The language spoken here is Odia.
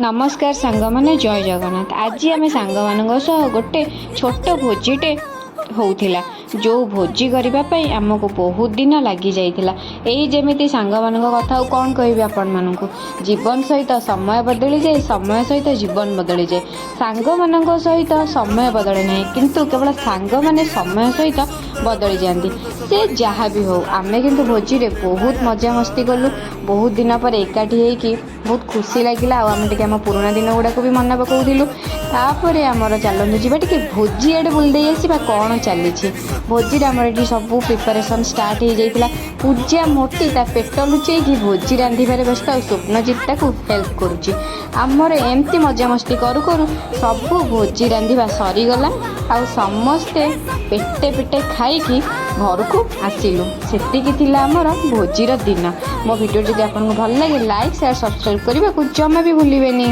ନମସ୍କାର ସାଙ୍ଗମାନେ, ଜୟ ଜଗନ୍ନାଥ। ଆଜି ଆମେ ସାଙ୍ଗମାନଙ୍କ ସହ ଗୋଟେ ଛୋଟ ଭୋଜିଟେ ହେଉଥିଲା, ଯେଉଁ ଭୋଜି କରିବା ପାଇଁ ଆମକୁ ବହୁତ ଦିନ ଲାଗିଯାଇଥିଲା। ଏଇ ଯେମିତି ସାଙ୍ଗମାନଙ୍କ କଥା ଆଉ କ'ଣ କହିବି ଆପଣମାନଙ୍କୁ। ଜୀବନ ସହିତ ସମୟ ବଦଳିଯାଏ, ସମୟ ସହିତ ଜୀବନ ବଦଳିଯାଏ। ସାଙ୍ଗମାନଙ୍କ ସହିତ ସମୟ ବଦଳେ ନାହିଁ, କିନ୍ତୁ କେବଳ ସାଙ୍ଗମାନେ ସମୟ ସହିତ ବଦଳିଯାଆନ୍ତି। ସେ ଯାହା ବି ହଉ, ଆମେ କିନ୍ତୁ ଭୋଜିରେ ବହୁତ ମଜାମସ୍ତି କଲୁ। ବହୁତ ଦିନ ପରେ ଏକାଠି ହେଇକି ବହୁତ ଖୁସି ଲାଗିଲା ଆଉ ଆମେ ଟିକେ ଆମ ପୁରୁଣା ଦିନ ଗୁଡ଼ାକୁ ବି ମନେ ପକାଉଥିଲୁ। ତାପରେ ଆମର ଚାଲନ୍ତୁ ଯିବା, ଟିକେ ଭୋଜି ଆଡ଼େ ବୁଲି ଦେଇ ଆସିବା, କ'ଣ ଚାଲିଛି ଭୋଜିରେ। ଆମର ଏଠି ସବୁ ପ୍ରିପାରେସନ୍ ଷ୍ଟାର୍ଟ ହେଇଯାଇଥିଲା। ପୂଜା ମୋଟି ତା ପେଟ ଲୁଚେଇକି ଭୋଜି ରାନ୍ଧିବାରେ ବ୍ୟସ୍ତ ଆଉ ସ୍ୱପ୍ନଜିତ ତାକୁ ହେଲ୍ପ କରୁଛି। ଆମର ଏମିତି ମଜାମସ୍ତି କରୁ କରୁ ସବୁ ଭୋଜି ରାନ୍ଧିବା ସରିଗଲା ଆଉ ସମସ୍ତେ ପେଟେ ପେଟେ ଖାଇକି ଘରକୁ ଆସିଲୁ। ସେତିକି ଥିଲା ଆମର ଭୋଜିର ଦିନ। ମୋ ଭିଡ଼ିଓ ଯଦି ଆପଣଙ୍କୁ ଭଲ ଲାଗେ, ଲାଇକ୍, ସେୟାର, ସବସ୍କ୍ରାଇବ୍ କରିବାକୁ ଜମା ବି ଭୁଲିବେନି।